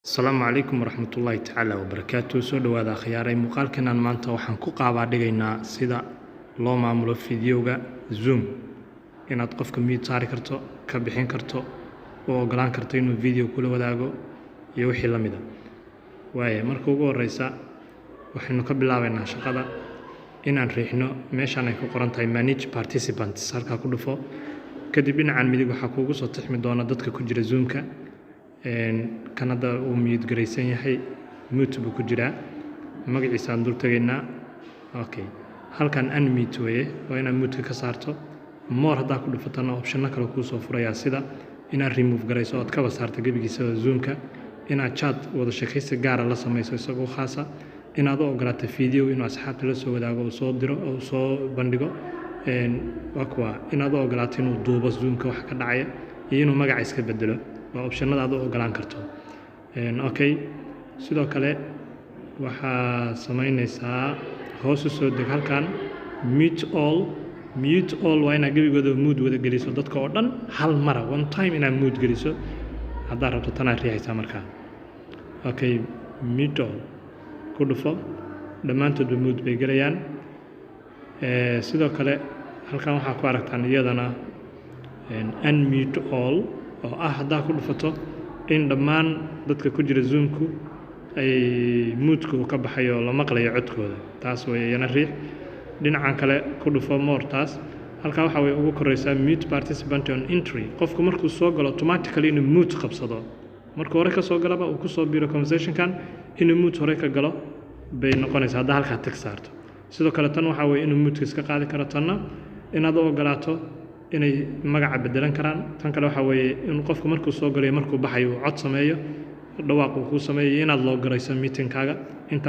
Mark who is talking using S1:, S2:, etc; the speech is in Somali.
S1: Asalaamu calaykum waraxmatullaahi tacaala wabarakaatu. Soo dhowaada, akhyaaray. Muuqaalkeenan maanta waxaan ku qaabaa dhigaynaa sida loo maamulo fiidiyowga Zoom, inaad qofka mute saari karto, ka bixin karto, u ogolaan karto inuu video kula wadaago iyo wixii la mida. Waaya, marka ugu horeysa waxaynu ka bilaabaynaa shaqada inaan riixno meeshaan ay ku qoran tahay "Manage participants". Halkaa ku dhufo. Kadib dhinacan midig waxaa kuugu soo tixmi doona dadka ku jira Zoomka. Kan hadda uu mute garaysan yahay, mute buu ku jiraa, magaciisaan dul tegaynaa. Okay, halkan unmute weeye, waa inaad mute ka saarto. More haddaa ku dhufatana, optionno kale kuu soo furayaa, sida inaad remove garayso, ood kaba saarto gebigiisa Zoomka, inaad chat, wada sheekaysi gaara la samayso isagoo khaasa, inaad u ogolaato video inuu asxaabta la soo wadaago, uu soo diro oo soo bandhigo, waa kuwa inaad u ogolaato inuu duubo Zoomka wax ka dhacaya iyo inuu magaca iska bedelo. Waa optionada aad u ogolaan karto. Okay, sidoo kale waxaa samaynaysaa, hoos u soo deg, halkan mute all. Mute all waa inaad gebigooda mute wada geliso, dadka oo dhan hal mara, one time inaad mute geliso haddaad rabto, tanaad riixaysaa markaa. Okay, mute all ku dhufo, dhammaantoodba mute bay gelayaan. Sidoo kale halkan waxaa ku aragtaan iyadana unmute all, oo ah haddaa ku dhufato in dhammaan dadka ku jira Zoomku ay mute-ku ka baxayo, la maqlayo codkooda. Taas way iyana riix. Dhinacan kale ku dhufo more. Taas halkaa waxaa way ugu koreysaa mute participant on entry, qofku markuu soo galo automatically inuu mute qabsado. Markuu hore ka soo galaba, uu kusoo biro conversationkan, inuu mute hore ka galo bay noqonaysaa haddaa halkaa tick saarto. Sidoo kale tan waxaa weye inuu mute-ka iska qaadi karo. Tanna inaad u ogolaato inay magaca bedelan karaan. Tan kale waxaa weeye in qofku markuu soo galayo, markuu baxayo, uu cod sameeyo, dhawaaq uu kuu sameeyo, iyo inaad loo garayso meetingkaaga inta.